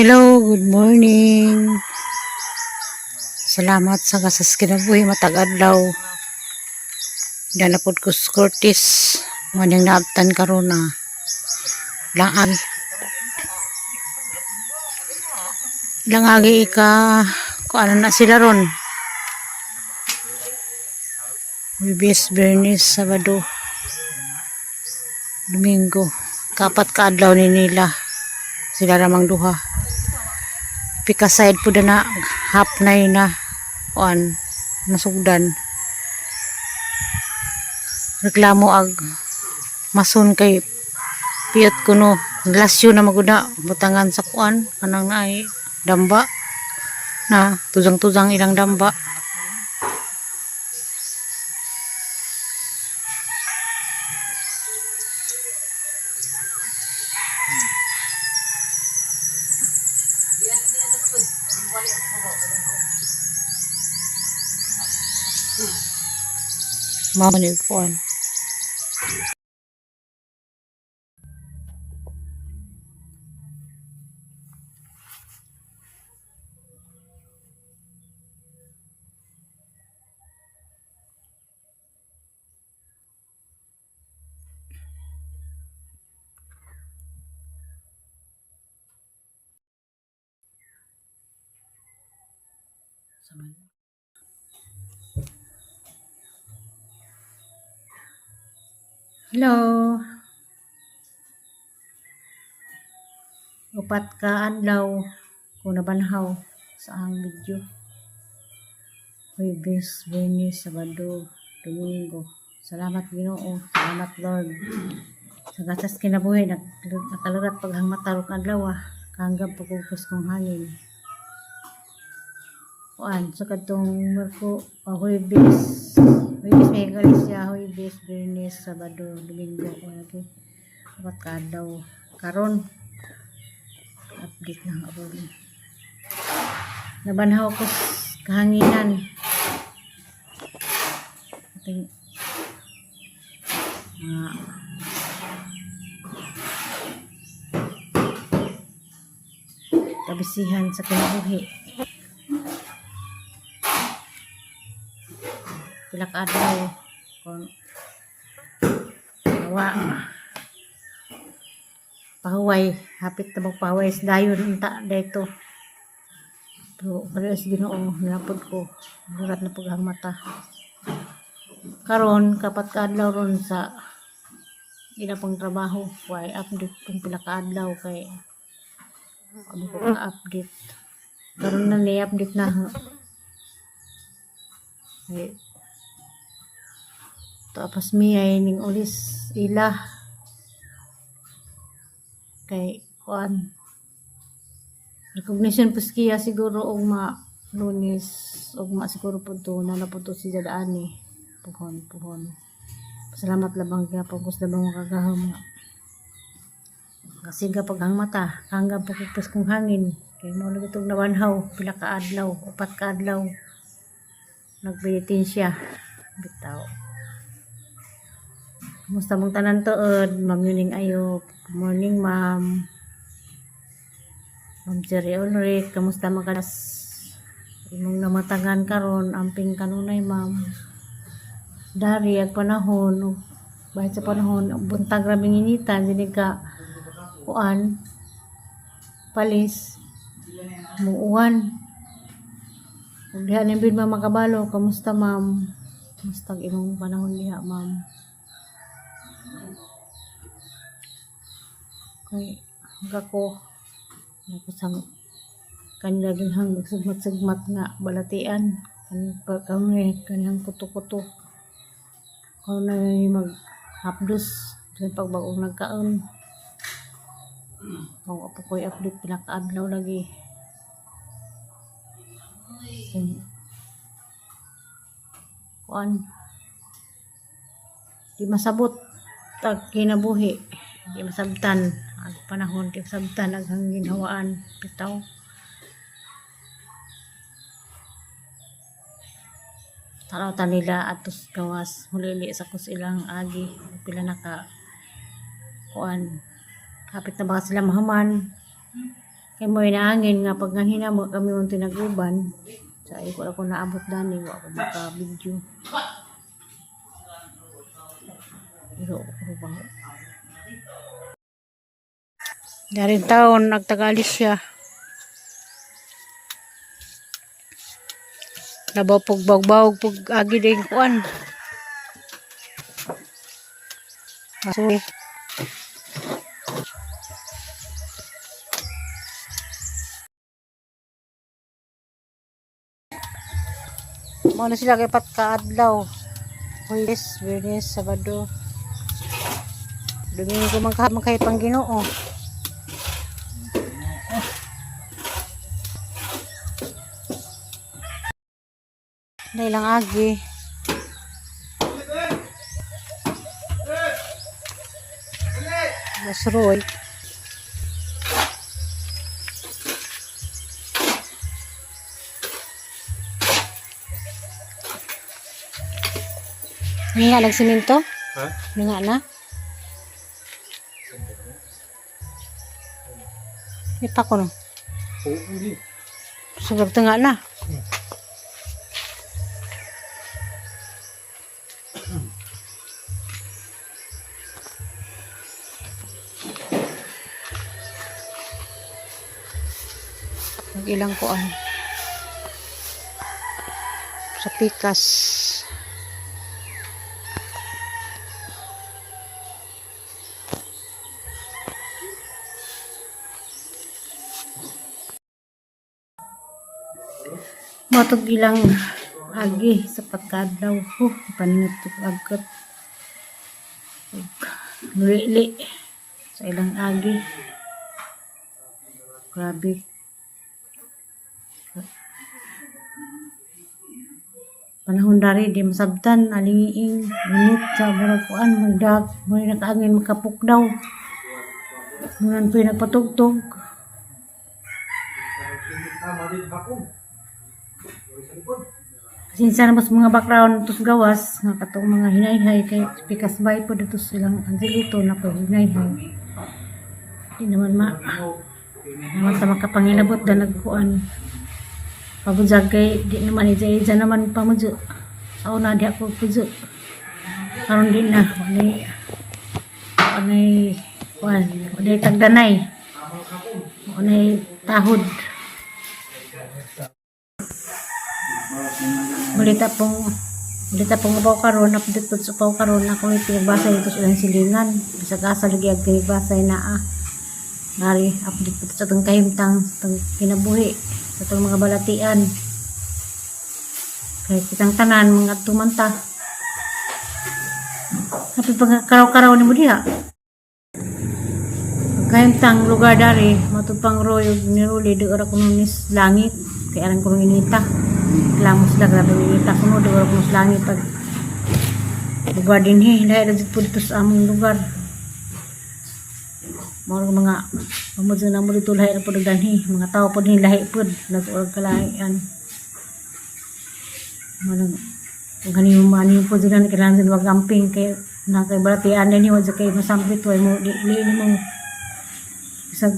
Hello, good morning. Salamat sa gasas kinabuhi matag adlaw. Dala pod ko sa Cortez. Maning naabtan karon na langagi. Langagi ika kung ano na sila ron. Huwebes, Biyernes, Sabado, Domingo. Kapat ka adlaw ni nila. Sila ramang duha. Pika side po na 9:30 na kuan nasugdan. Reklamo ag mason kay piyot kuno lasyo na maguna butangan sa kuan kanang naay damba na tuzang-tuzang ilang damba. Mao ni kuan. Hello. Upat ka adlaw ko nabanhaw sa ang video. Huwebes, Biyernes, Sabado, Domingo. Salamat Ginoo, salamat Lord. Sa gatas kinabuhi nakalurat paghang mata rong adlaw ah. Kahanggab pagkugos kong hangin. Kuan sa kadtong Marko Huwebes. Huwebes may galis siya, Huwebes, Biyernes, Sabado, Domingo. Wala upat ka adlaw karon update na ako. Nabanhaw ko sa kahanginan. Ating mga kabisihan sa kinabuhi. Pila ka adlaw kung awa pahuway, hapit na magpahuway sa dayon unta dito. Pero parehas Ginoo nilapod ko lurat na paghang mata. Karon kapat ka adlaw ron sa ila pang trabaho, way update kung pila ka adlaw kay amo ko ka update. Karon na ni update na ay tapos mi ay ning ulis ila kay kuan recognition puskiya siguro og ma Lunes ug ma siguro pud to na na pud to si ani puhon puhon. Salamat labang gyapon kus labang makagahom nga kasiga paghang mata hanggang pagkupos kong hangin kay mao lagi tong nabanhaw pila ka adlaw, upat ka adlaw nagpenitensya bitaw. Kumusta mong tanan tuod, Ma'am Yuning Ayop? Good morning, ma'am. Ma'am Jerry Ulrich, kamusta man ka imong namatangan karon? Amping kanunay, ma'am. Dari ag panahon ug bahit sa panahon buntag ra initan dinhi ka kuan palis muuwan ug diha ni bid ma'am makabalo. Kamusta, ma'am? Kamusta ang imong panahon diha, ma'am? Kay ko ako kanila ginhang sugmat-sugmat nga balatian kan pa kami kanang kuto-kuto karon na mag hapdos sa pagbag-ong nagkaon. Mao pa ko'y update pila ka adlaw lagi. Kuan di masabot tag kinabuhi, di masabtan ang panahon, di masabtan ang ginhawaan bitaw. Tanaw ta nila atos gawas hulili sa kus ilang agi pila na ka kuan hapit na baka sila mahuman. Kay mo inaangin nga pag nganhina mo kami mong tinaguban. Sa ay ko ako naabot dani, wa ako maka-video. Pero ako ba? Darin taon nagtagalis siya. Labaw pug bagbawg pug agi din kuan. Aso. Mo na sila kay pat kaadlaw. Huwebes, Biyernes, Sabado. Domingo man ka man kay pang Ginoo. Na ilang agi. Masroy. Nga nagsiminto? Ha? Nga na? May pa ko no. Oo, hindi. Sobrang tunga na. Ilang ko ang sa pikas. Matog ilang agi sa pagkadlaw ko. Paningot ko agkat. Nulili sa ilang agi. Grabe. Panahon dari di masabtan alingiing init sa murag kuan magdag mo nakaangin makapuk daw. Munan po nagpatugtog. Sinsa na mas mga background tos gawas nga katong mga hinayhay kay pikas bay po dito silang angelito na po hinayhay. Di naman ma naman ta makapangilabot da nagkuan. Pabudjag kay di naman ija-ija naman pamudyo. Sa una di ako pudyo. Karon di na wala walay kuan, walay tagdanay. Walay tahod. Balita pong upaw karon, update po sa upaw karon ako pinagbasa dito sa ilang silingan. Bisag asa lagi ang pinagbasa naa. Nari, update po sa itong kahimtang, sa itong kinabuhi, sa itong mga balatian. Kaya kitang tanan, mga tumanta. Happy pag karaw-karaw ni mo diha. Kahimtang lugar dari, matupang roy ug niruli, di ora kuno nis langit. Kaya aran kuno inita. Reklamo sila, grabe inita kuno, di ora kuno sa langit. Pag lugar din he, lahi ra jud pud to sa among lugar. Mao ra mga pamudyo na mo dito lahi ra pud og danhi, mga tao pud ni lahi pud, nag-urag kalahian. Mao nang kung kanino man yung po dyan, kailangan din wag amping kay na kay balatian din wa kay masampit way mo di di ni mo bisag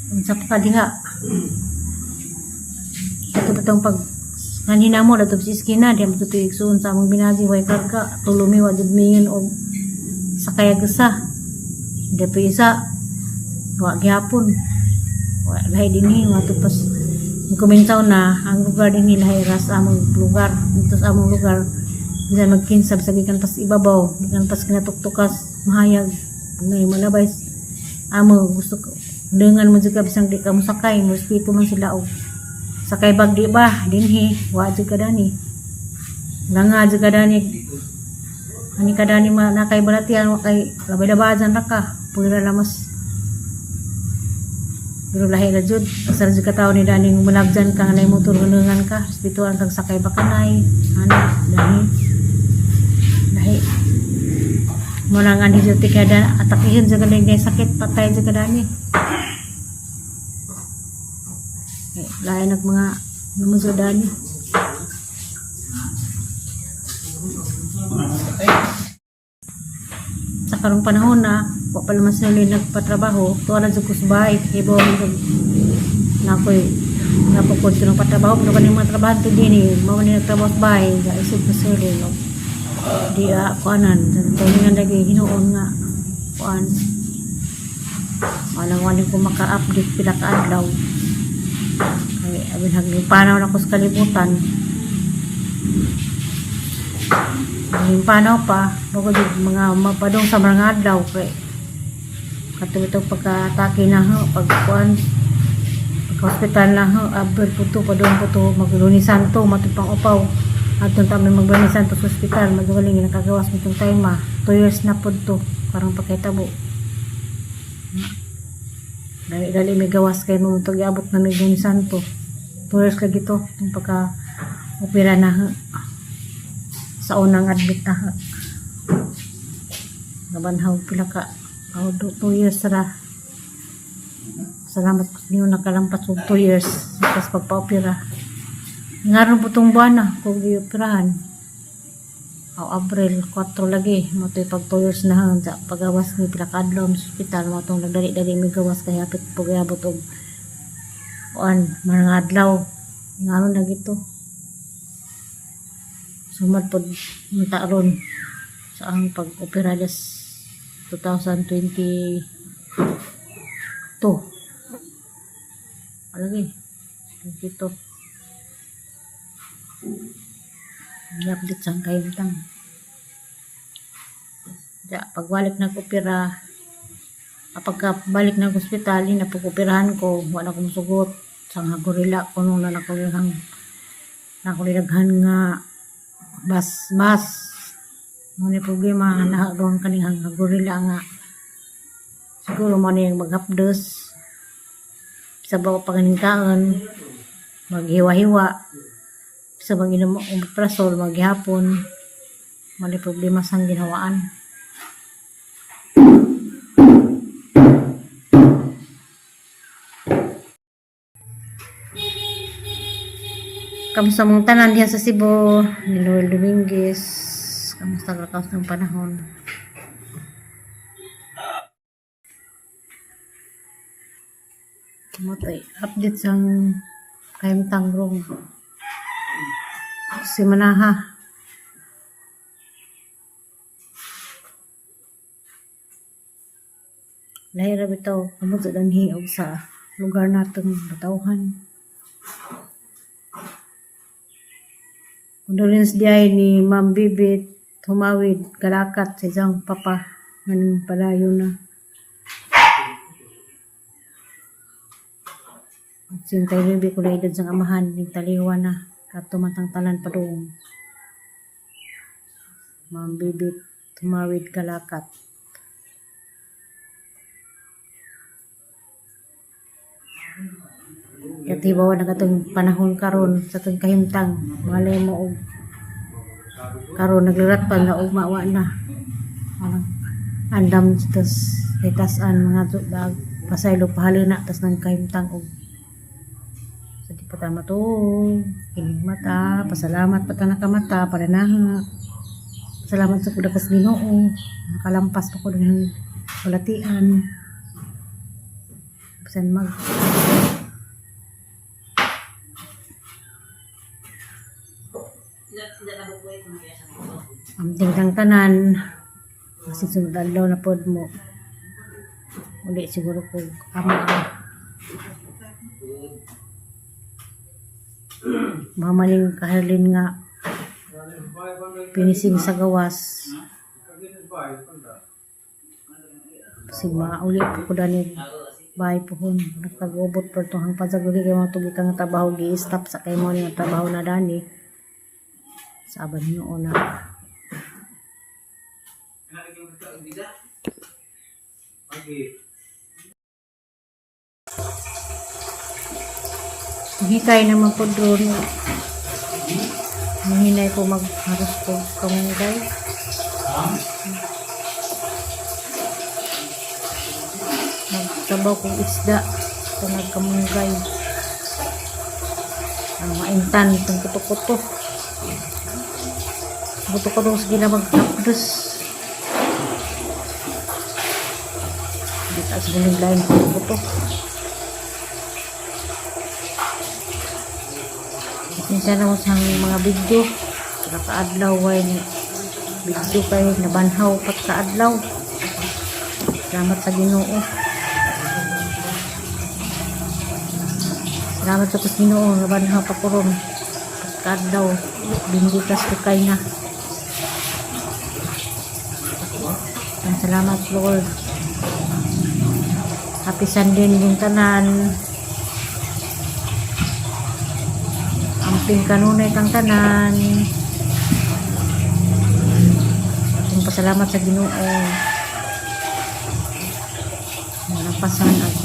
unsa pa ka diha. Ito pa tong pag kanina mo dato sa iskina di mo tuig suon sa among binaji way karga tulumi wa jud mingon og sakay gasa. Di pa isa wa gyapon. Wa lahi dinhi wa pas kuminsaw na ang lugar dinhi lahi ra sa among lugar. Dito sa among lugar bisan magkinsab sa gikan pas ibabaw, gikan pas kinatuktukas mahayag ngay malabay amo gusto ko dengan mo jud ka bisang di ka mosakay, mo respeto man sila og sakay bag di ba dinhi wa jud ka dani nga jud ka dani ani ka dani ma na kay balatian wa kay labay-labajan ra ka pwera lamas pero lahi ra jud asa ra jud ka tawo ni dani mulabjan ka nga nay motor hunungan ka respetuhan kag sakay ba kanay ana dani lahi mo na nga di jud ti kada atakihin jud ka dani sakit patay jud ka dani. Eh, lahi nag mga namuzo dani. Sa karong panahon na. Wa pa naman sila nagpatrabaho. Tuwa lang sa kusbay. Ibo na ako'y napukod ko ng patrabaho. Pero kaning mga trabaho to din eh. Mao ni nagtrabaho sa bahay. Isip ko sila. No? Di kuanan. Sa nga lagi hinuon nga. Kuan. Walang wala ko maka-update pila ka adlaw. Kay abin hagling panaw na ko sa kalibutan. Yung panaw pa, bago di mga mapadong sa mga adlaw kay katulad pagka-atake na ho, pagkuan, pagka-hospital na ho, abel po to, padong po to, magluni santo, matupang upaw. At doon kami magluni santo sa hospital, magaling, nakagawas mo itong time ah. 2 years na po to, parang pagkitabo. Dali, dali may gawas kay mo itong iabot na may Lunes Santo. 2 years lagi to, itong pagka-opera na ho. Sa unang admit na ho. Nabanhaw pila ka. Oh, 2 years ra. Salamat ko niyo nakalampas og 2 years. Tapos pagpa-opera. Ngaron po tong buwan na kung gioperahan. Aw, Abril 4 lagi. Mo to'y pag 2 years na hanggang sa pagawas ni pila ka adlaw sa ospital mo tong nagdali-dali mi gawas kay hapit pag-abot og kuan mga adlaw. Ngaron lagi to. Sumad pod unta ron sa ang pag-opera des 2022. Alagi. 22. I-update sa kahimtang. Ja, pagbalik na opera, pagka balik ng ospital, na pag-operahan ko, wala akong sugot. Sa nga gorilla ko nung na nakulilaghan nga bas bas mo ni problema na ron kaning nga gorilla nga siguro mo ni maghapdos sa bago panganingkaon maghiwa-hiwa sa mag-inom omeprazole maghapon mo ni problema sang ginhawaan. Kamusta mong tanan diha sa Cebu ni Noel Dominguez? Kamusta ka ng panahon? Matoy update sang kahimtang rong si Manaha. Lahi ra bitaw kamot sa danhi og sa lugar natong batawhan. Condolence diay ni Ma'am Bibit Humawid Kalakat sa isang papa nganing palayo na. Sintay bibi ko na edad sang amahan ning taliwa na kadto man tang tanan padung. Ma'am Bibit Tumawid Kalakat. Katibaw na katong panahon karon sa atong kahimtang, malay mo og karon naglirat pa nga ugma wa na. Anong andam tas hitasan mga dag pasaylo pahalina tas nang kahimtang og sa di pa ta matuog kining mata, pasalamat pa ta nakamata para na salamat sa kuda kas Ginoo nakalampas pa ko ng balatian bisan mag amting kang tanan kasi sunod adlaw na pod mo uli siguro ko ama ang mamaling kaherlin nga pinising sa gawas kasi mauli po ko dani bahay pohon nagpag-ubot por tong hangpasag lagi kay mga tugi kang trabaho gi-stop sa kay mo ni trabaho na dani sa aban nyo na. Hikay naman po drone. Mahinay ko magharos ko kamunggay. Magsabaw kong isda. Ito nagkamunggay. Ang maintan itong kuto-kuto. Kuto-kuto sige na maghapdos. Sa bunig lain ko to. Pasensya na mo sa mga video. Nakaadlaw way ni video kay nabanhaw pat kaadlaw. Salamat sa Ginoo. Salamat sa Ginoo, nabanhaw pa ko ron. Pat kaadlaw, binditas ko kay na. Ang salamat, Lord. Happy Sunday ninyong tanan. Amping kanunay kang tanan. Akong pasalamat sa Ginoo. Nalampasan ang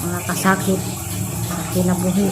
mga kasakit sa kinabuhi.